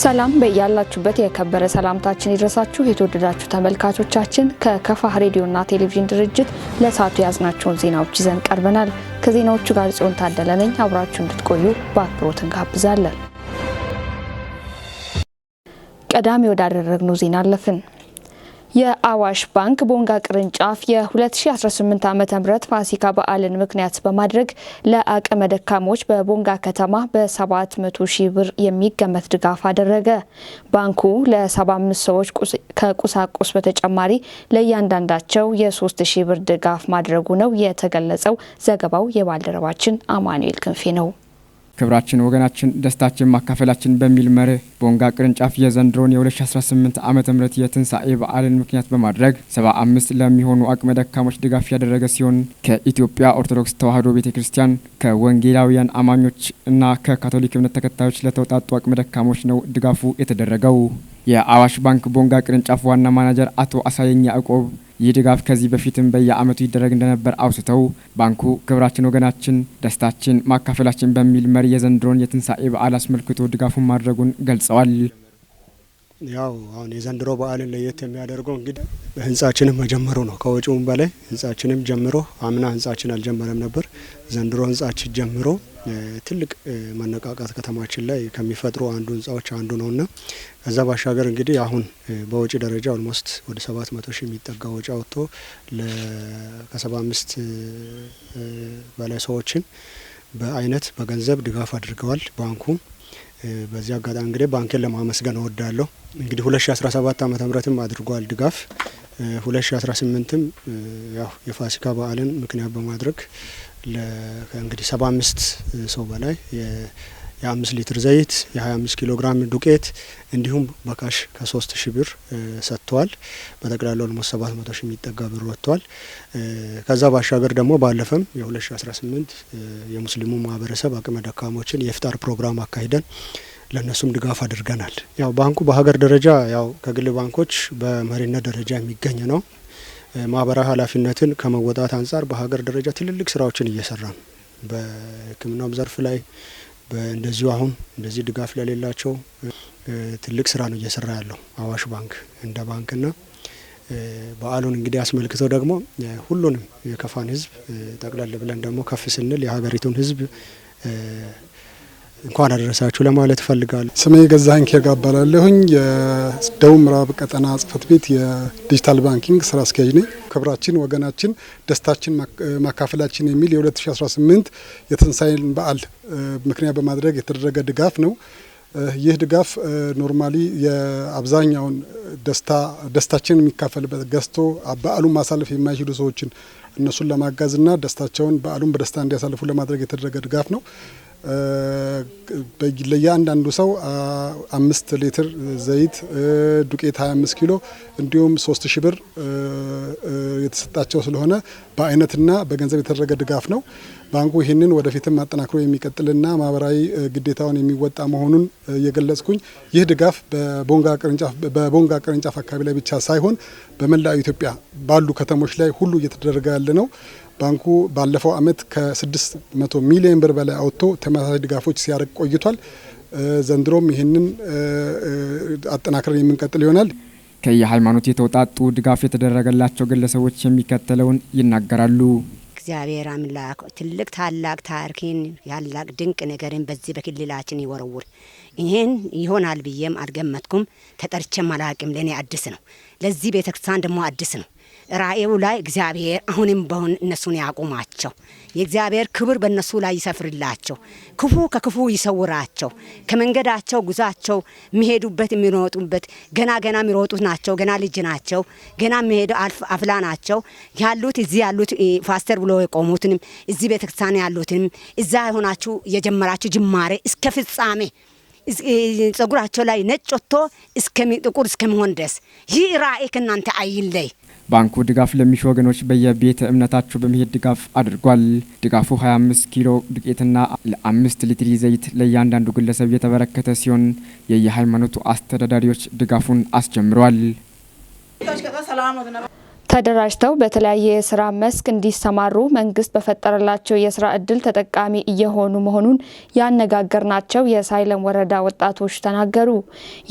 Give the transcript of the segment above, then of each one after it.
ሰላም፣ በያላችሁበት የከበረ ሰላምታችን ይድረሳችሁ። የተወደዳችሁ ተመልካቾቻችን፣ ከከፋ ሬዲዮና ቴሌቪዥን ድርጅት ለሰዓቱ የያዝናቸውን ዜናዎች ይዘን ቀርበናል። ከዜናዎቹ ጋር ጽዮን ታደለ ነኝ። አብራችሁ እንድትቆዩ በአክብሮት እንጋብዛለን። ቀዳሚ ወዳደረግነው ዜና አለፍን። የአዋሽ ባንክ ቦንጋ ቅርንጫፍ የ2018 ዓ ም ፋሲካ በዓልን ምክንያት በማድረግ ለአቅመ ደካሞች በቦንጋ ከተማ በ700 ሺህ ብር የሚገመት ድጋፍ አደረገ። ባንኩ ለ75 ሰዎች ከቁሳቁስ በተጨማሪ ለእያንዳንዳቸው የ3 ሺህ ብር ድጋፍ ማድረጉ ነው የተገለጸው። ዘገባው የባልደረባችን አማኑኤል ክንፌ ነው። ክብራችን ወገናችን፣ ደስታችን ማካፈላችን በሚል መርህ ቦንጋ ቅርንጫፍ የዘንድሮን የ2018 ዓ.ም የትንሣኤ በዓልን ምክንያት በማድረግ 75 ለሚሆኑ አቅመ ደካሞች ድጋፍ ያደረገ ሲሆን፣ ከኢትዮጵያ ኦርቶዶክስ ተዋሕዶ ቤተ ክርስቲያን፣ ከወንጌላውያን አማኞች እና ከካቶሊክ እምነት ተከታዮች ለተውጣጡ አቅመ ደካሞች ነው ድጋፉ የተደረገው። የአዋሽ ባንክ ቦንጋ ቅርንጫፍ ዋና ማናጀር አቶ አሳየኝ ያዕቆብ ይህ ድጋፍ ከዚህ በፊትም በየዓመቱ ይደረግ እንደነበር አውስተው፣ ባንኩ ክብራችን ወገናችን፣ ደስታችን ማካፈላችን በሚል መሪ የዘንድሮን የትንሣኤ በዓል አስመልክቶ ድጋፉን ማድረጉን ገልጸዋል። ያው አሁን የዘንድሮ በዓልን ለየት የሚያደርገው እንግዲህ በህንጻችንም መጀመሩ ነው። ከወጪውም በላይ ህንጻችንም ጀምሮ፣ አምና ህንጻችን አልጀመረም ነበር። ዘንድሮ ህንጻችን ጀምሮ ትልቅ መነቃቃት ከተማችን ላይ ከሚፈጥሩ አንዱ ህንጻዎች አንዱ ነውና፣ ከዛ ባሻገር እንግዲህ አሁን በወጪ ደረጃ almost ወደ 700 ሺህ የሚጠጋ ወጪ አውጥቶ ከ75 በላይ ሰዎችን በአይነት በገንዘብ ድጋፍ አድርገዋል ባንኩ። በዚህ አጋጣሚ እንግዲህ ባንክን ለማመስገን እወዳለሁ። እንግዲህ 2017 ዓመተ ምህረትም አድርጓል ድጋፍ፣ 2018ም ያው የፋሲካ በዓልን ምክንያት በማድረግ እንግዲህ 75 ሰው በላይ የ5 ሊትር ዘይት፣ የ25 ኪሎ ግራም ዱቄት እንዲሁም በ cash ከ3 ሺ ብር ሰጥተዋል። በጠቅላላው almost 700 ሺ የሚጠጋ ብር ወጥቷል። ከዛ ባሻገር ደግሞ ባለፈም የ2018 የሙስሊሙ ማህበረሰብ አቅመ ደካሞችን የኢፍጣር ፕሮግራም አካሂደን ለእነሱም ድጋፍ አድርገናል። ያው ባንኩ በሀገር ደረጃ ያው ከግል ባንኮች በመሪነት ደረጃ የሚገኝ ነው። ማህበራዊ ኃላፊነትን ከመወጣት አንጻር በሀገር ደረጃ ትልልቅ ስራዎችን እየሰራ ነው። በሕክምናውም ዘርፍ ላይ እንደዚሁ አሁን እንደዚህ ድጋፍ ለሌላቸው ትልቅ ስራ ነው እየሰራ ያለው አዋሽ ባንክ እንደ ባንክና፣ በዓሉን እንግዲህ አስመልክተው ደግሞ ሁሉንም የከፋን ህዝብ፣ ጠቅለል ብለን ደግሞ ከፍ ስንል የሀገሪቱን ህዝብ እንኳን አደረሳችሁ ለማለት እፈልጋለሁ። ስሜ ገዛኸኝ ኬርጋ እባላለሁኝ። የደቡብ ምዕራብ ቀጠና ጽህፈት ቤት የ digital banking ስራ አስኪያጅ ነኝ። ክብራችን ወገናችን፣ ደስታችን ማካፈላችን የሚል የ2018 የትንሳኤን በዓል ምክንያት በማድረግ የተደረገ ድጋፍ ነው። ይህ ድጋፍ normally የአብዛኛውን ደስታ ደስታችን የሚካፈልበት፣ ገዝቶ በዓሉን ማሳለፍ የማይችሉ ሰዎችን እነሱን ለማገዝና ደስታቸውን በዓሉን በደስታ እንዲያሳልፉ ለማድረግ የተደረገ ድጋፍ ነው። ለእያንዳንዱ ሰው 5 ሊትር ዘይት፣ ዱቄት 25 ኪሎ እንዲሁም 3000 ብር የተሰጣቸው ስለሆነ በአይነትና በገንዘብ የተደረገ ድጋፍ ነው። ባንኩ ይህንን ወደፊትም አጠናክሮ የሚቀጥልና ማህበራዊ ግዴታውን የሚወጣ መሆኑን እየገለጽኩኝ፣ ይህ ድጋፍ በቦንጋ ቅርንጫፍ አካባቢ ላይ ብቻ ሳይሆን በመላው ኢትዮጵያ ባሉ ከተሞች ላይ ሁሉ እየተደረገ ያለ ነው። ባንኩ ባለፈው አመት ከ600 ሚሊዮን ብር በላይ አውጥቶ ተመሳሳይ ድጋፎች ሲያደርግ ቆይቷል። ዘንድሮም ይህንን አጠናክረን የምንቀጥል ይሆናል። ከየሃይማኖት የተውጣጡ ድጋፍ የተደረገላቸው ግለሰቦች የሚከተለውን ይናገራሉ። እግዚአብሔር አምላክ ትልቅ ታላቅ ታሪክን፣ ታላቅ ድንቅ ነገርን በዚህ በክልላችን ይወረውር። ይሄን ይሆናል ብዬም አልገመትኩም። ተጠርቼም አላቅም። ለእኔ አዲስ ነው። ለዚህ ቤተ ክርስቲያን ደግሞ አዲስ ነው። ራእዩ ላይ እግዚአብሔር አሁንም በሁን እነሱን ያቁማቸው። የእግዚአብሔር ክብር በእነሱ ላይ ይሰፍርላቸው። ክፉ ከክፉ ይሰውራቸው። ከመንገዳቸው ጉዟቸው የሚሄዱበት የሚሮጡበት፣ ገና ገና የሚሮጡት ናቸው። ገና ልጅ ናቸው። ገና የሚሄዱ አፍላ ናቸው ያሉት። እዚህ ያሉት ፓስተር ብሎ የቆሙትንም፣ እዚህ ቤተክርስቲያን ያሉትንም፣ እዛ የሆናችሁ የጀመራችሁ ጅማሬ እስከ ፍጻሜ ጸጉራቸው ላይ ነጭ ወጥቶ ጥቁር እስከሚሆን ድረስ ይህ ራእይ ከእናንተ አይለይ። ባንኩ ድጋፍ ለሚሹ ወገኖች በየቤተ እምነታቸው በመሄድ ድጋፍ አድርጓል። ድጋፉ 25 ኪሎ ዱቄትና ለ5 ሊትር ዘይት ለእያንዳንዱ ግለሰብ የተበረከተ ሲሆን የየሃይማኖቱ አስተዳዳሪዎች ድጋፉን አስጀምረዋል። ተደራጅተው በተለያየ የስራ መስክ እንዲሰማሩ መንግስት በፈጠረላቸው የስራ እድል ተጠቃሚ እየሆኑ መሆኑን ያነጋገርናቸው የሳይለም ወረዳ ወጣቶች ተናገሩ።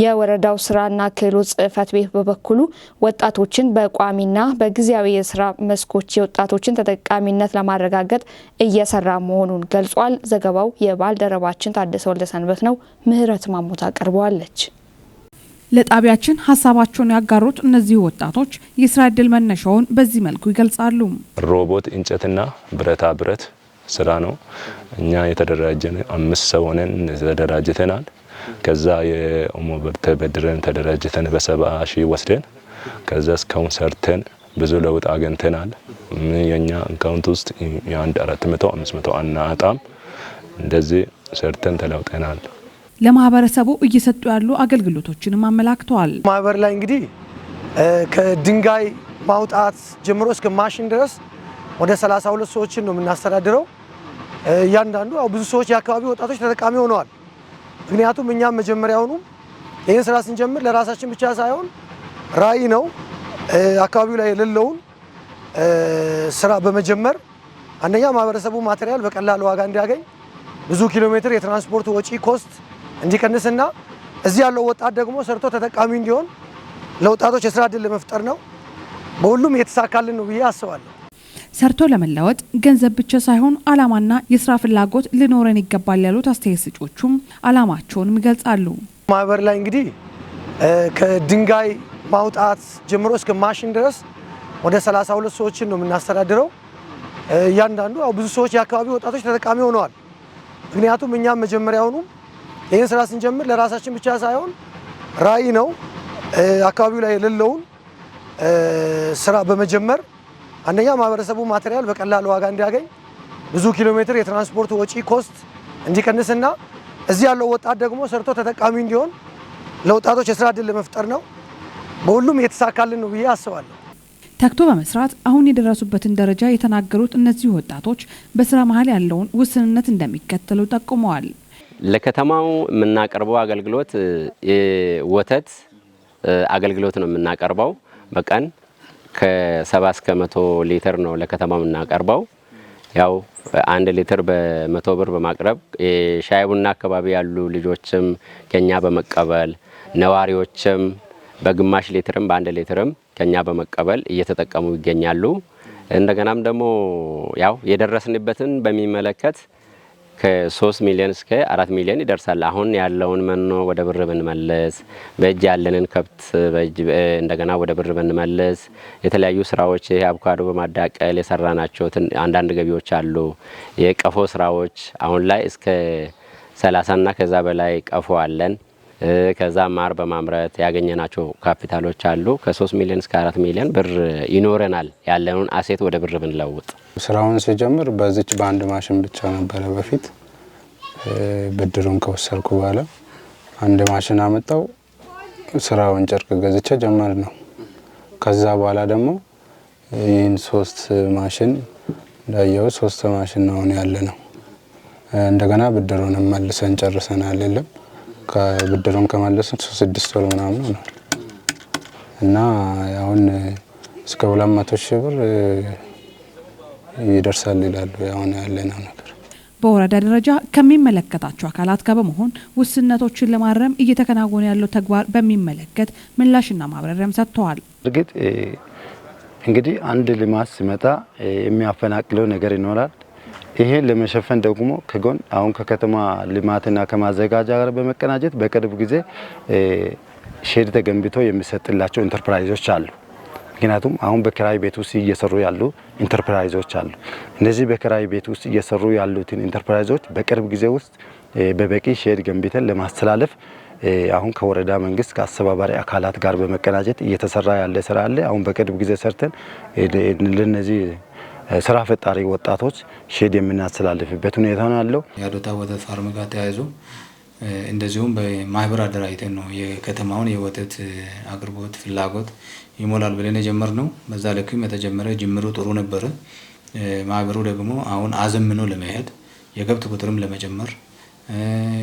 የወረዳው ስራና ክህሎት ጽሕፈት ቤት በበኩሉ ወጣቶችን በቋሚና በጊዜያዊ የስራ መስኮች የወጣቶችን ተጠቃሚነት ለማረጋገጥ እየሰራ መሆኑን ገልጿል። ዘገባው የባልደረባችን ታደሰ ወልደሰንበት ነው። ምህረት ማሞት አቅርበዋለች። ለጣቢያችን ሀሳባቸውን ያጋሩት እነዚህ ወጣቶች የስራ እድል መነሻውን በዚህ መልኩ ይገልጻሉ። ሮቦት እንጨትና ብረታ ብረት ስራ ነው። እኛ የተደራጀን 5 ሰው ሆነን ተደራጅተናል። ከዛ የኦሞ ብር ተበድረን ተደራጅተን በ70 ሺህ ወስደን ከዛ እስካሁን ሰርተን ብዙ ለውጥ አግኝተናል። የኛ account ውስጥ የአንድ 400 500 አናጣም። እንደዚህ ሰርተን ተለውጠናል። ለማህበረሰቡ እየሰጡ ያሉ አገልግሎቶችንም አመላክተዋል። ማህበር ላይ እንግዲህ ከድንጋይ ማውጣት ጀምሮ እስከ ማሽን ድረስ ወደ 32 ሰዎችን ነው የምናስተዳድረው። እያንዳንዱ ያው ብዙ ሰዎች የአካባቢ ወጣቶች ተጠቃሚ ሆነዋል። ምክንያቱም እኛም መጀመሪያውኑ ይህን ስራ ስንጀምር ለራሳችን ብቻ ሳይሆን ራዕይ ነው። አካባቢው ላይ የሌለውን ስራ በመጀመር አንደኛ ማህበረሰቡ material በቀላል ዋጋ እንዲያገኝ፣ ብዙ ኪሎ ሜትር የትራንስፖርት ወጪ cost እንዲቀንስና እዚህ ያለው ወጣት ደግሞ ሰርቶ ተጠቃሚ እንዲሆን ለወጣቶች የስራ እድል ለመፍጠር ነው። በሁሉም የተሳካልን ነው ብዬ አስባለሁ። ሰርቶ ለመለወጥ ገንዘብ ብቻ ሳይሆን አላማና የስራ ፍላጎት ሊኖረን ይገባል ያሉት አስተያየት ሰጪዎቹም አላማቸውንም ይገልጻሉ። ማህበር ላይ እንግዲህ ከድንጋይ ማውጣት ጀምሮ እስከ ማሽን ድረስ ወደ 32 ሰዎችን ነው የምናስተዳድረው። እያንዳንዱ ያው ብዙ ሰዎች የአካባቢ ወጣቶች ተጠቃሚ ሆነዋል። ምክንያቱም እኛም መጀመሪያውኑ ይህን ስራ ስንጀምር ለራሳችን ብቻ ሳይሆን ራዕይ ነው። አካባቢው ላይ የሌለውን ስራ በመጀመር አንደኛ ማህበረሰቡ material በቀላል ዋጋ እንዲያገኝ፣ ብዙ ኪሎ ሜትር የትራንስፖርት ወጪ cost እንዲቀንስና እዚህ ያለው ወጣት ደግሞ ሰርቶ ተጠቃሚ እንዲሆን ለወጣቶች የስራ እድል ለመፍጠር ነው። በሁሉም የተሳካልን ነው ብዬ አስባለሁ። ተግቶ በመስራት አሁን የደረሱበትን ደረጃ የተናገሩት እነዚህ ወጣቶች በስራ መሀል ያለውን ውስንነት እንደሚከተሉ ጠቁመዋል። ለከተማው የምናቀርበው አገልግሎት የወተት አገልግሎት ነው የምናቀርበው። በቀን ከ70 እስከ 100 ሊትር ነው ለከተማው የምናቀርበው። ያው 1 ሊትር በ100 ብር በማቅረብ የሻይ ቡና አካባቢ ያሉ ልጆችም ከኛ በመቀበል ነዋሪዎችም በግማሽ ሊትርም በ1 ሊትርም ከኛ በመቀበል እየተጠቀሙ ይገኛሉ። እንደገናም ደግሞ ያው የደረስንበትን በሚመለከት ከ3 ሚሊዮን እስከ 4 ሚሊዮን ይደርሳል። አሁን ያለውን መኖ ወደ ብር ብንመልስ፣ በእጅ ያለንን ከብት በእጅ እንደገና ወደ ብር ብንመልስ፣ የተለያዩ ስራዎች ይሄ አቮካዶ በማዳቀል የሰራናቸው አንዳንድ ገቢዎች አሉ። የቀፎ ስራዎች አሁን ላይ እስከ 30 እና ከዛ በላይ ቀፎ አለን። ከዛ ማር በማምረት ያገኘናቸው ካፒታሎች አሉ። ከ3 ሚሊዮን እስከ 4 ሚሊዮን ብር ይኖረናል ያለውን asset ወደ ብር ብንለውጥ። ስራውን ሲጀምር በዚች በአንድ ማሽን ብቻ ነበረ። በፊት ብድሩን ከወሰድኩ በኋላ አንድ ማሽን አመጣው፣ ስራውን ጨርቅ ገዝቼ ጀመር ነው። ከዛ በኋላ ደግሞ ይህን 3 ማሽን እንዳየው 3 ማሽን ነው ያለ ነው። እንደገና ብድሩንም መልሰን ጨርሰናል። የለም ከብድሩን ከመለስን 6 ወር ምናምን ሆኗል። እና አሁን እስከ 200 ሺህ ብር ይደርሳል ይላሉ አሁን ያለነው ነገር። በወረዳ ደረጃ ከሚመለከታቸው አካላት ጋር በመሆን ውስንነቶችን ለማረም እየተከናወነ ያለው ተግባር በሚመለከት ምላሽና ማብራሪያም ሰጥተዋል። እርግጥ እንግዲህ አንድ ልማት ሲመጣ የሚያፈናቅለው ነገር ይኖራል። ይሄን ለመሸፈን ደግሞ ከጎን አሁን ከከተማ ልማትና ከማዘጋጃ ጋር በመቀናጀት በቅርብ ጊዜ ሼድ ተገንብቶ የሚሰጥላቸው ኢንተርፕራይዞች አሉ። ምክንያቱም አሁን በክራይ ቤት ውስጥ እየሰሩ ያሉ ኢንተርፕራይዞች አሉ። እነዚህ በክራይ ቤት ውስጥ እየሰሩ ያሉትን ኢንተርፕራይዞች በቅርብ ጊዜ ውስጥ በበቂ ሼድ ገንብተን ለማስተላለፍ አሁን ከወረዳ መንግስት ከአስተባባሪ አካላት ጋር በመቀናጀት እየተሰራ ያለ ስራ አለ። አሁን በቅርብ ጊዜ ሰርተን ለነዚህ ስራ ፈጣሪ ወጣቶች ሼድ የምናስተላልፍበት ሁኔታ ነው ያለው። የአዶታ ወተት farm ጋር ተያይዞ እንደዚሁም በማህበር አደራጅተን ነው የከተማውን የወተት አቅርቦት ፍላጎት ይሞላል ብለን የጀመርነው። በዛ ልክም የተጀመረ ጅምሩ ጥሩ ነበረ። ማህበሩ ደግሞ አሁን አዘምኖ ለመሄድ የከብት ቁጥርም ለመጨመር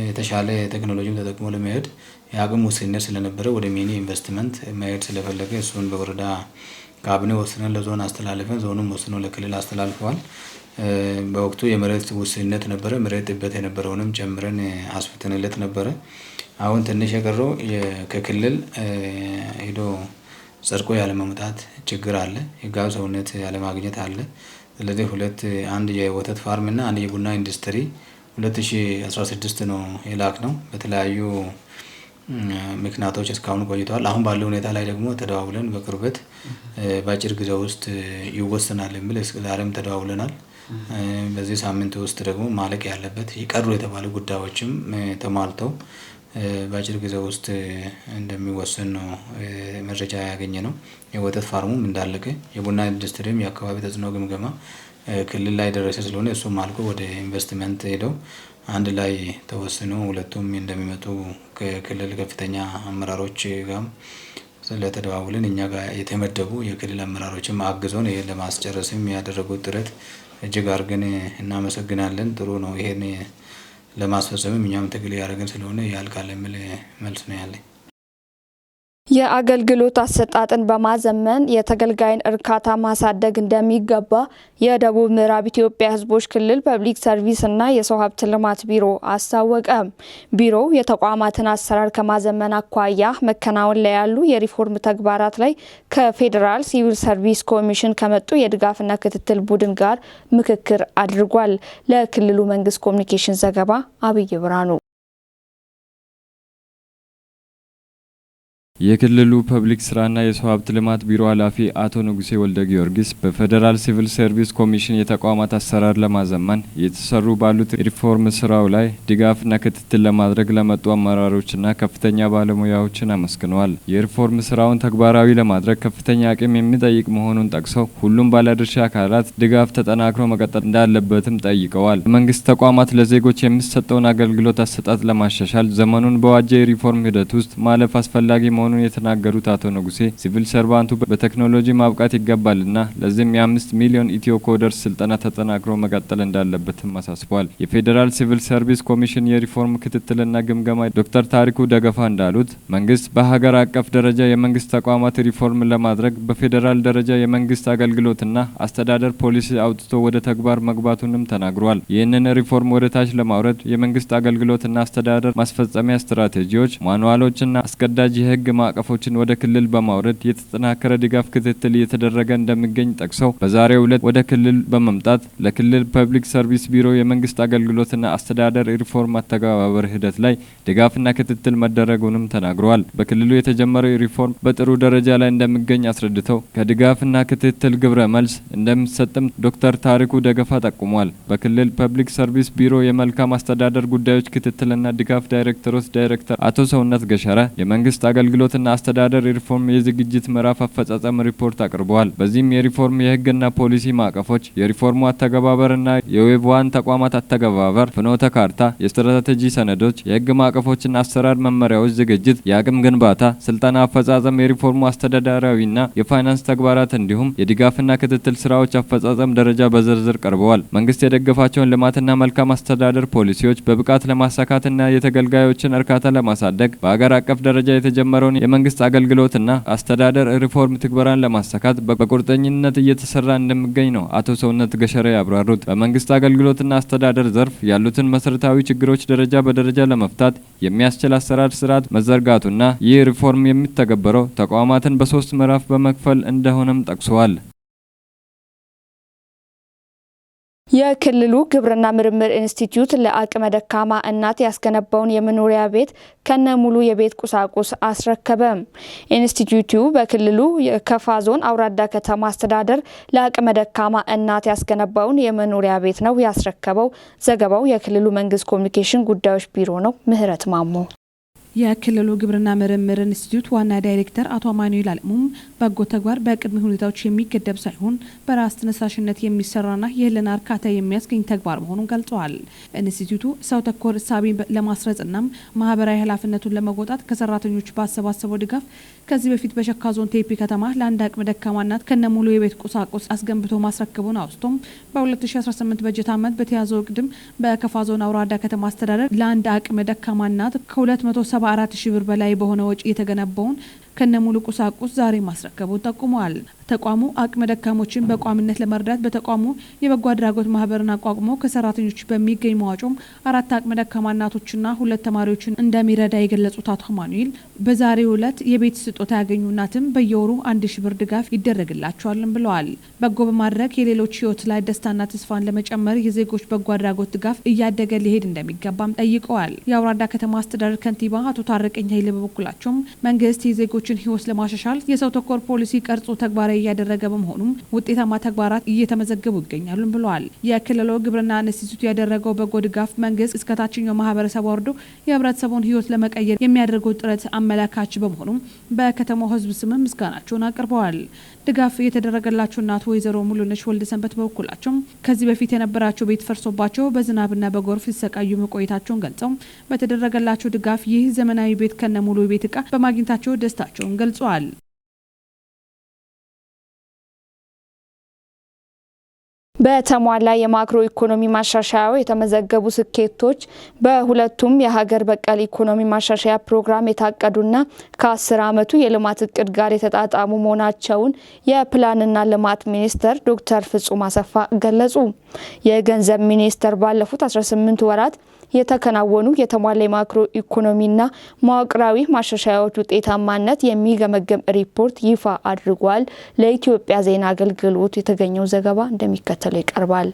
የተሻለ ቴክኖሎጂም ተጠቅሞ ለመሄድ የአቅም ውስንነት ስለነበረ ወደ mini ኢንቨስትመንት መሄድ ስለፈለገ እሱን በወረዳ ካቢኔ ወስነን ለዞን አስተላልፈን ዞኑም ወስኖ ለክልል አስተላልፈዋል። በወቅቱ የመሬት ውስንነት ነበረ። መሬት ጥበት የነበረውንም ጨምረን አስፍተንለት ነበረ። አሁን ትንሽ የቀረው ከክልል ሄዶ ጸድቆ ያለመምጣት ችግር አለ። ህጋዊ ሰውነት ያለማግኘት አለ። ስለዚህ 2፣ አንድ የወተት farm እና አንድ የቡና ኢንዱስትሪ 2016 ነው የላክነው። በተለያዩ ምክንያቶች እስካሁን ቆይተዋል። አሁን ባለው ሁኔታ ላይ ደግሞ ተደዋውለን በቅርበት በአጭር ጊዜ ውስጥ ይወሰናል የሚል ዛሬም ተደዋውለናል። በዚህ ሳምንት ውስጥ ደግሞ ማለቅ ያለበት ይቀሩ የተባሉ ጉዳዮችም ተሟልተው በአጭር ጊዜ ውስጥ እንደሚወሰን ነው መረጃ ያገኘነው። የወተት farm ኡም እንዳለቀ፣ የቡና ኢንዱስትሪም የአካባቢ ተጽዕኖ ግምገማ ክልል ላይ ደረሰ ስለሆነ እሱም አልቆ ወደ ኢንቨስትመንት ሄደው አንድ ላይ ተወስኖ ሁለቱም እንደሚመጡ ከክልል ከፍተኛ አመራሮች ጋር ስለተደዋውልን እኛ ጋር የተመደቡ የክልል አመራሮችም አግዘውን ይሄን ለማስጨረስም ያደረጉት ጥረት እጅግ አድርገን እናመሰግናለን። ጥሩ ነው። ይሄን ለማስፈጸምም እኛም ትግል ያደረግን ስለሆነ ያልቃል የሚል መልስ ነው ያለኝ። የአገልግሎት አሰጣጥን በማዘመን የተገልጋይን እርካታ ማሳደግ እንደሚገባ የደቡብ ምዕራብ ኢትዮጵያ ሕዝቦች ክልል ፐብሊክ ሰርቪስ እና የሰው ሀብት ልማት ቢሮ አስታወቀ። ቢሮው የተቋማትን አሰራር ከማዘመን አኳያ መከናወን ላይ ያሉ የሪፎርም ተግባራት ላይ ከፌዴራል ሲቪል ሰርቪስ ኮሚሽን ከመጡ የድጋፍና ክትትል ቡድን ጋር ምክክር አድርጓል። ለክልሉ መንግስት ኮሚኒኬሽን ዘገባ አብይ ብርሃኑ። የክልሉ ፐብሊክ ስራና የሰው ሀብት ልማት ቢሮ ኃላፊ አቶ ንጉሴ ወልደ ጊዮርጊስ በፌዴራል ሲቪል ሰርቪስ ኮሚሽን የተቋማት አሰራር ለማዘመን እየተሰሩ ባሉት ሪፎርም ስራው ላይ ድጋፍና ክትትል ለማድረግ ለመጡ አመራሮችና ከፍተኛ ባለሙያዎችን አመስግነዋል። የሪፎርም ስራውን ተግባራዊ ለማድረግ ከፍተኛ አቅም የሚጠይቅ መሆኑን ጠቅሰው ሁሉም ባለድርሻ አካላት ድጋፍ ተጠናክሮ መቀጠል እንዳለበትም ጠይቀዋል። መንግስት ተቋማት ለዜጎች የሚሰጠውን አገልግሎት አሰጣጥ ለማሻሻል ዘመኑን በዋጀ የሪፎርም ሂደት ውስጥ ማለፍ አስፈላጊ መሆኑን የተናገሩት አቶ ንጉሴ ሲቪል ሰርቫንቱ በቴክኖሎጂ ማብቃት ይገባልና ለዚህም የ5 ሚሊዮን ኢትዮ ኮደርስ ስልጠና ተጠናክሮ መቀጠል እንዳለበትም አሳስቧል። የፌዴራል ሲቪል ሰርቪስ ኮሚሽን የሪፎርም ክትትልና ግምገማ ዶክተር ታሪኩ ደገፋ እንዳሉት መንግስት በሀገር አቀፍ ደረጃ የመንግስት ተቋማት ሪፎርም ለማድረግ በፌዴራል ደረጃ የመንግስት አገልግሎትና አስተዳደር ፖሊሲ አውጥቶ ወደ ተግባር መግባቱንም ተናግሯል። ይህንን ሪፎርም ወደ ታች ለማውረድ የመንግስት አገልግሎትና አስተዳደር ማስፈጸሚያ ስትራቴጂዎች፣ ማኑዋሎችና አስገዳጅ የህግ ማዕቀፎችን ወደ ክልል በማውረድ የተጠናከረ ድጋፍ ክትትል እየተደረገ እንደሚገኝ ጠቅሰው በዛሬው ዕለት ወደ ክልል በመምጣት ለክልል ፐብሊክ ሰርቪስ ቢሮ የመንግስት አገልግሎትና አስተዳደር ሪፎርም አተገባበር ሂደት ላይ ድጋፍና ክትትል መደረጉንም ተናግረዋል። በክልሉ የተጀመረው ሪፎርም በጥሩ ደረጃ ላይ እንደሚገኝ አስረድተው ከድጋፍና ክትትል ግብረ መልስ እንደሚሰጥም ዶክተር ታሪኩ ደገፋ ጠቁሟል። በክልል ፐብሊክ ሰርቪስ ቢሮ የመልካም አስተዳደር ጉዳዮች ክትትልና ድጋፍ ዳይሬክተሮች ዳይሬክተር አቶ ሰውነት ገሸረ የመንግስት አገልግሎትና አስተዳደር ሪፎርም የዝግጅት ምዕራፍ አፈጻጸም ሪፖርት አቅርበዋል። በዚህም የሪፎርም የህግና ፖሊሲ ማዕቀፎች፣ የሪፎርሙ አተገባበርና የ wave 1 ተቋማት አተገባበር፣ ፍኖተ ካርታ፣ የስትራቴጂ ሰነዶች፣ የህግ ማዕቀፎችና አሰራር መመሪያዎች ዝግጅት፣ የአቅም ግንባታ፣ ስልጠና አፈጻጸም፣ የሪፎርሙ አስተዳደራዊና የፋይናንስ ተግባራት እንዲሁም የድጋፍና ክትትል ስራዎች አፈጻጸም ደረጃ በዝርዝር ቀርበዋል። መንግስት የደገፋቸውን ልማትና መልካም አስተዳደር ፖሊሲዎች በብቃት ለማሳካትና የተገልጋዮችን እርካታ ለማሳደግ በአገር አቀፍ ደረጃ የተጀመረውን የመንግስት አገልግሎትና አስተዳደር ሪፎርም ትግበራን ለማሳካት በቁርጠኝነት እየተሰራ እንደሚገኝ ነው አቶ ሰውነት ገሸረ ያብራሩት። በመንግስት አገልግሎትና አስተዳደር ዘርፍ ያሉትን መሰረታዊ ችግሮች ደረጃ በደረጃ ለመፍታት የሚያስችል አሰራር ስርዓት መዘርጋቱና ይህ ሪፎርም የሚተገበረው ተቋማትን በ3 ምዕራፍ በመክፈል እንደሆነም ጠቅሰዋል። የክልሉ ግብርና ምርምር ኢንስቲትዩት ለአቅመ ደካማ እናት ያስገነባውን የመኖሪያ ቤት ከነ ሙሉ የቤት ቁሳቁስ አስረከበ። ኢንስቲትዩቱ በክልሉ የከፋ ዞን አውራዳ ከተማ አስተዳደር ለአቅመ ደካማ እናት ያስገነባውን የመኖሪያ ቤት ነው ያስረከበው። ዘገባው የክልሉ መንግስት ኮሚኒኬሽን ጉዳዮች ቢሮ ነው። ምህረት ማሞ። የክልሉ ግብርና ምርምር ኢንስቲትዩት ዋና ዳይሬክተር አቶ አማኑኤል አለሙም በጎ ተግባር በቅድመ ሁኔታዎች የሚገደብ ሳይሆን በራስ ተነሳሽነት የሚሰራና የህሊና እርካታ የሚያስገኝ ተግባር መሆኑን ገልጸዋል። ኢንስቲትዩቱ ሰው ተኮር እሳቤን ለማስረጽና ማህበራዊ ኃላፊነቱን ለመወጣት ከሰራተኞች ባሰባሰበው ድጋፍ ከዚህ በፊት በሸካ ዞን ቴፒ ከተማ ለአንድ አቅመ ደካማ እናት ከነሙሉ የቤት ቁሳቁስ አስገንብቶ ማስረከቡን አውስቶም በ2018 በጀት ዓመት በተያዘው እቅድም በከፋ ዞን አውራዳ ከተማ አስተዳደር ለአንድ አቅመ ደካማ እናት ከ274 ሺህ ብር በላይ በሆነ ወጪ የተገነባውን ከነሙሉ ቁሳቁስ ዛሬ ማስረከቡን ጠቁመዋል። ተቋሙ አቅመ ደካሞችን በቋሚነት ለመርዳት በተቋሙ የበጎ አድራጎት ማህበርን አቋቁሞ ከሰራተኞች በሚገኝ መዋጮም 4 አቅመ ደካማ እናቶችና 2 ተማሪዎችን እንደሚረዳ የገለጹት አቶ አማኑኤል በዛሬው ዕለት የቤት ስጦታ ያገኙ እናትም በየወሩ 1000 ብር ድጋፍ ይደረግላቸዋል ብለዋል። በጎ በማድረግ የሌሎች ህይወት ላይ ደስታና ተስፋን ለመጨመር የዜጎች በጎ አድራጎት ድጋፍ እያደገ ሊሄድ እንደሚገባም ጠይቀዋል። የአውራዳ ከተማ አስተዳደር ከንቲባ አቶ ታረቀኝ ኃይሌ በበኩላቸው መንግስት የዜጎችን ህይወት ለማሻሻል የሰው ተኮር ፖሊሲ ቀርጾ ተግባራዊ እያደረገ በመሆኑም ውጤታማ ተግባራት እየተመዘገቡ ይገኛሉ ብለዋል። የክልሉ ግብርና ኢንስቲትዩት ያደረገው በጎ ድጋፍ መንግስት እስከ ታችኛው ማህበረሰብ ወርዶ የህብረተሰቡን ህይወት ለመቀየር የሚያደርገው ጥረት አመላካች በመሆኑም በከተማው ህዝብ ስም ምስጋናቸውን አቅርበዋል። ድጋፍ የተደረገላቸው እናት ወይዘሮ ሙሉነሽ ወልደሰንበት በበኩላቸው ከዚህ በፊት የነበራቸው ቤት ፈርሶባቸው በዝናብና በጎርፍ ሲሰቃዩ መቆየታቸውን ገልጸው በተደረገላቸው ድጋፍ ይህ ዘመናዊ ቤት ከነሙሉ ቤት ዕቃ በማግኘታቸው ደስታቸውን ገልጸዋል። በተሟላ የማክሮ ኢኮኖሚ ማሻሻያው የተመዘገቡ ስኬቶች በሁለቱም የሀገር በቀል ኢኮኖሚ ማሻሻያ ፕሮግራም የታቀዱና ከ10 ዓመቱ የልማት እቅድ ጋር የተጣጣሙ መሆናቸውን የፕላንና ልማት ሚኒስትር ዶክተር ፍጹም አሰፋ ገለጹ። የገንዘብ ሚኒስቴር ባለፉት 18 ወራት የተከናወኑ የተሟላ የማክሮ ኢኮኖሚና መዋቅራዊ ማሻሻያዎች ውጤታማነት የሚገመግም ሪፖርት ይፋ አድርጓል። ለኢትዮጵያ ዜና አገልግሎት የተገኘው ዘገባ እንደሚከተለው ይቀርባል።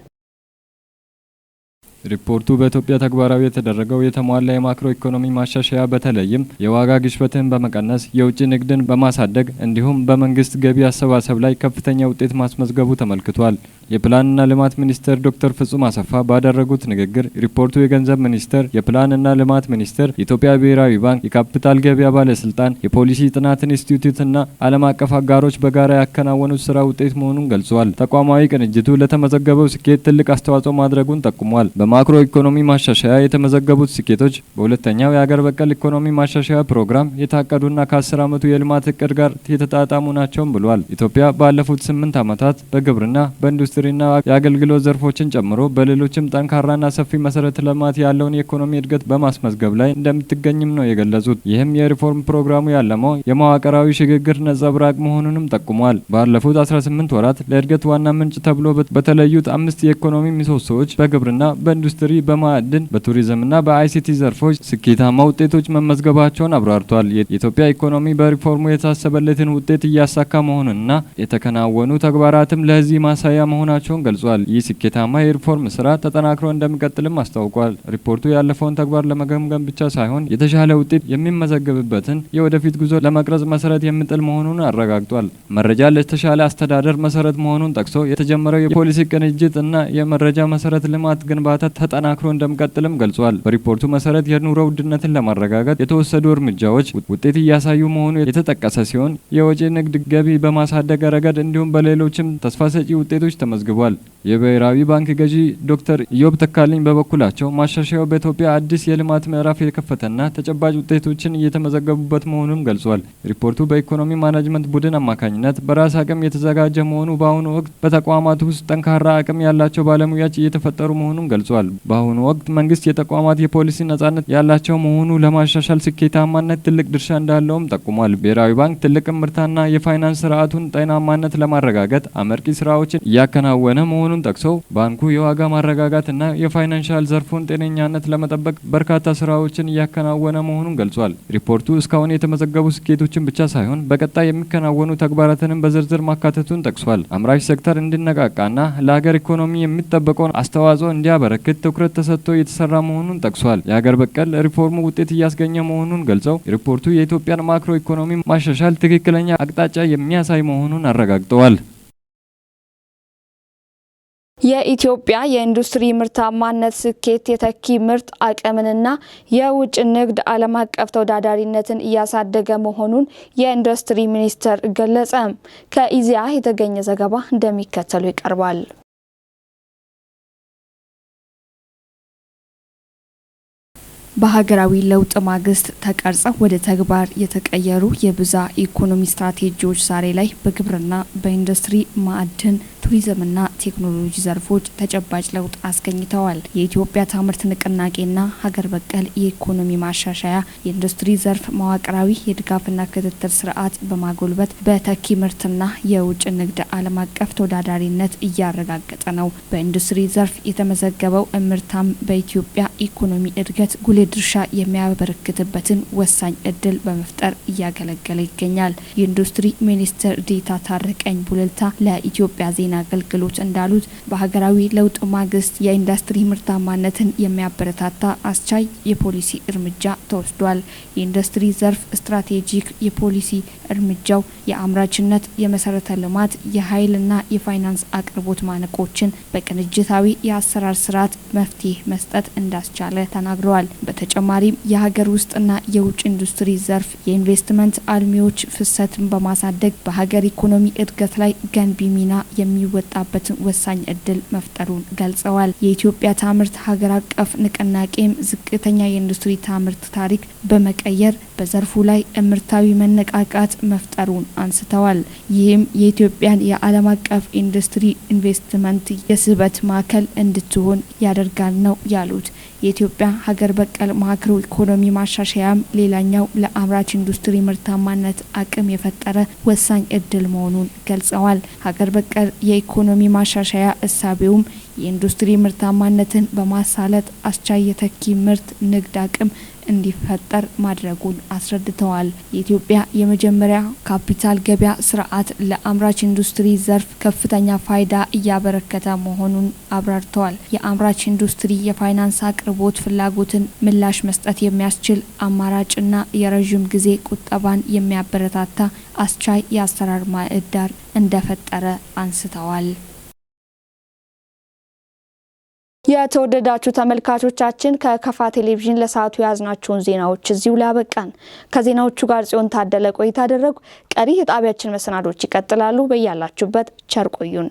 ሪፖርቱ በኢትዮጵያ ተግባራዊ የተደረገው የተሟላ የማክሮ ኢኮኖሚ ማሻሻያ በተለይም የዋጋ ግሽበትን በመቀነስ የውጭ ንግድን በማሳደግ እንዲሁም በመንግስት ገቢ አሰባሰብ ላይ ከፍተኛ ውጤት ማስመዝገቡ ተመልክቷል። የፕላንና ልማት ሚኒስትር ዶክተር ፍጹም አሰፋ ባደረጉት ንግግር ሪፖርቱ የገንዘብ ሚኒስቴር፣ የፕላንና ልማት ሚኒስቴር፣ የኢትዮጵያ ብሔራዊ ባንክ፣ የካፒታል ገበያ ባለስልጣን፣ የፖሊሲ ጥናት ኢንስቲትዩትና ዓለም አቀፍ አጋሮች በጋራ ያከናወኑት ስራ ውጤት መሆኑን ገልጿል። ተቋማዊ ቅንጅቱ ለተመዘገበው ስኬት ትልቅ አስተዋጽኦ ማድረጉን ጠቁሟል። በማክሮ ኢኮኖሚ ማሻሻያ የተመዘገቡት ስኬቶች በሁለተኛው የሀገር በቀል ኢኮኖሚ ማሻሻያ ፕሮግራም የታቀዱና ከ10 ዓመቱ የልማት እቅድ ጋር የተጣጣሙ ናቸውም ብሏል። ኢትዮጵያ ባለፉት 8 ዓመታት በግብርና፣ በኢንዱስትሪና የአገልግሎት ዘርፎችን ጨምሮ በሌሎችም ጠንካራና ሰፊ መሰረተ ልማት ያለውን የኢኮኖሚ እድገት በማስመዝገብ ላይ እንደምትገኝም ነው የገለጹት። ይህም የሪፎርም ፕሮግራሙ ያለመው የመዋቅራዊ ሽግግር ነጸብራቅ መሆኑንም ጠቁሟል። ባለፉት 18 ወራት ለእድገት ዋና ምንጭ ተብሎ በተለዩት 5 የኢኮኖሚ ምሰሶዎች በግብርና፣ በኢንዱስትሪ፣ በማዕድን፣ በቱሪዝምና በአይሲቲ ዘርፎች ስኬታማ ውጤቶች መመዝገባቸውን አብራርቷል። የኢትዮጵያ ኢኮኖሚ በሪፎርሙ የታሰበለትን ውጤት እያሳካ መሆኑንና የተከናወኑ ተግባራትም ለዚህ ማሳያ መሆናቸውን ገልጿል። ይህ ስኬታማ የሪፎርም ስራ ተጠናክሮ እንደሚቀጥልም አስታውቋል። ሪፖርቱ ያለፈውን ተግባር ለመገምገም ብቻ ሳይሆን የተሻለ ውጤት የሚመዘገብበትን የወደፊት ጉዞ ለመቅረጽ መሰረት የሚጥል መሆኑን አረጋግጧል። መረጃ ለተሻለ አስተዳደር መሰረት መሆኑን ጠቅሶ የተጀመረው የፖሊሲ ቅንጅት እና የመረጃ መሰረት ልማት ግንባታ ተጠናክሮ እንደሚቀጥልም ገልጿል። በሪፖርቱ መሰረት የኑሮ ውድነትን ለማረጋጋት የተወሰዱ እርምጃዎች ውጤት እያሳዩ መሆኑ የተጠቀሰ ሲሆን የወጪ ንግድ ገቢ በማሳደግ ረገድ እንዲሁም በሌሎችም ተስፋ ሰጪ ውጤቶች ተመዝግቧል። የብሔራዊ ባንክ ገዢ ዶክተር ኢዮብ ተካልኝ በበኩላቸው ማሻሻያው በኢትዮጵያ አዲስ የልማት ምዕራፍ የከፈተና ተጨባጭ ውጤቶችን እየተመዘገቡበት መሆኑን ገልጿል። ሪፖርቱ በኢኮኖሚ ማኔጅመንት ቡድን አማካኝነት በራስ አቅም የተዘጋጀ መሆኑ በአሁኑ ወቅት በተቋማት ውስጥ ጠንካራ አቅም ያላቸው ባለሙያዎች እየተፈጠሩ መሆኑን ገልጿል። በአሁኑ ወቅት መንግስት የተቋማት የፖሊሲ ነጻነት ያላቸው መሆኑ ለማሻሻል ስኬታማነት ትልቅ ድርሻ እንዳለውም ጠቁሟል። ብሔራዊ ባንክ ትልቅ እምርታና የፋይናንስ ስርዓቱን ጤናማነት ለማረጋገጥ አመርቂ ስራዎችን እያከናወነ መሆኑን ጠቅሰው ባንኩ የዋጋ ማረጋጋትና የፋይናንሻል ዘርፉን ጤነኛነት ለመጠበቅ በርካታ ስራዎችን እያከናወነ መሆኑን ገልጿል። ሪፖርቱ እስካሁን የተመዘገቡ ስኬቶችን ብቻ ሳይሆን በቀጣይ የሚከናወኑ ተግባራትንም በዝርዝር ማካተቱን ጠቅሷል። አምራች ሴክተር እንዲነቃቃና ለሀገር ኢኮኖሚ የሚጠበቀውን አስተዋጽኦ እንዲያበረክት ትኩረት ተሰጥቶ የተሰራ መሆኑን ጠቅሷል። የሀገር በቀል ሪፎርሙ ውጤት እያስገኘ መሆኑን ገልጸው ሪፖርቱ የኢትዮጵያን ማክሮ ኢኮኖሚ ማሻሻል ትክክለኛ አቅጣጫ የሚያሳይ መሆኑን አረጋግጠዋል። የኢትዮጵያ የኢንዱስትሪ ምርታማነት ስኬት የተኪ ምርት አቅምንና የውጭ ንግድ ዓለም አቀፍ ተወዳዳሪነትን እያሳደገ መሆኑን የኢንዱስትሪ ሚኒስቴር ገለጸ። ከኢዜአ የተገኘ ዘገባ እንደሚከተለው ይቀርባል። በሀገራዊ ለውጥ ማግስት ተቀርጸው ወደ ተግባር የተቀየሩ የብዝሃ ኢኮኖሚ ስትራቴጂዎች ዛሬ ላይ በግብርና፣ በኢንዱስትሪ፣ ማዕድን፣ ቱሪዝምና ቴክኖሎጂ ዘርፎች ተጨባጭ ለውጥ አስገኝተዋል። የኢትዮጵያ ታምርት ንቅናቄና ሀገር በቀል የኢኮኖሚ ማሻሻያ የኢንዱስትሪ ዘርፍ መዋቅራዊ የድጋፍና ክትትል ስርዓት በማጎልበት በተኪ ምርትና የውጭ ንግድ ዓለም አቀፍ ተወዳዳሪነት እያረጋገጠ ነው። በኢንዱስትሪ ዘርፍ የተመዘገበው እምርታም በኢትዮጵያ ኢኮኖሚ እድገት ጉልህ ድርሻ የሚያበረክትበትን ወሳኝ እድል በመፍጠር እያገለገለ ይገኛል። የኢንዱስትሪ ሚኒስትር ዴኤታ ታረቀኝ ቡልልታ ለኢትዮጵያ ዜና አገልግሎት እንዳሉት፣ በሀገራዊ ለውጥ ማግስት የኢንዱስትሪ ምርታማነትን የሚያበረታታ አስቻይ የፖሊሲ እርምጃ ተወስዷል። የኢንዱስትሪ ዘርፍ ስትራቴጂክ የፖሊሲ እርምጃው የአምራችነት፣ የመሰረተ ልማት፣ የኃይልና የፋይናንስ አቅርቦት ማነቆችን በቅንጅታዊ የአሰራር ስርዓት መፍትሄ መስጠት እንዳስቻለ ተናግረዋል። በተጨማሪም የሀገር ውስጥና የውጭ ኢንዱስትሪ ዘርፍ የኢንቨስትመንት አልሚዎች ፍሰትን በማሳደግ በሀገር ኢኮኖሚ እድገት ላይ ገንቢ ሚና የሚወጣበትን ወሳኝ እድል መፍጠሩን ገልጸዋል። የኢትዮጵያ ታምርት ሀገር አቀፍ ንቅናቄም ዝቅተኛ የኢንዱስትሪ ታምርት ታሪክ በመቀየር በዘርፉ ላይ እምርታዊ መነቃቃት መፍጠሩን አንስተዋል። ይህም የኢትዮጵያን የዓለም አቀፍ ኢንዱስትሪ ኢንቨስትመንት የስበት ማዕከል እንድትሆን ያደርጋል ነው ያሉት። የኢትዮጵያ ሀገር በቀል ማክሮ ኢኮኖሚ ማሻሻያም ሌላኛው ለአምራች ኢንዱስትሪ ምርታማነት አቅም የፈጠረ ወሳኝ እድል መሆኑን ገልጸዋል። ሀገር በቀል የኢኮኖሚ ማሻሻያ እሳቤውም የኢንዱስትሪ ምርታማነትን በማሳለጥ አስቻይ የተኪ ምርት ንግድ አቅም እንዲፈጠር ማድረጉን አስረድተዋል። የኢትዮጵያ የመጀመሪያ ካፒታል ገበያ ስርዓት ለአምራች ኢንዱስትሪ ዘርፍ ከፍተኛ ፋይዳ እያበረከተ መሆኑን አብራርተዋል። የአምራች ኢንዱስትሪ የፋይናንስ አቅርቦት ፍላጎትን ምላሽ መስጠት የሚያስችል አማራጭና የረዥም ጊዜ ቁጠባን የሚያበረታታ አስቻይ የአሰራር ምህዳር እንደፈጠረ አንስተዋል። የተወደዳችሁ ተመልካቾቻችን፣ ከከፋ ቴሌቪዥን ለሰዓቱ የያዝናቸውን ዜናዎች እዚሁ ላይ አበቃን። ከዜናዎቹ ጋር ጽዮን ታደለ ቆይታ አደረጉ። ቀሪ የጣቢያችን መሰናዶች ይቀጥላሉ። በያላችሁበት ቸር ቆዩን።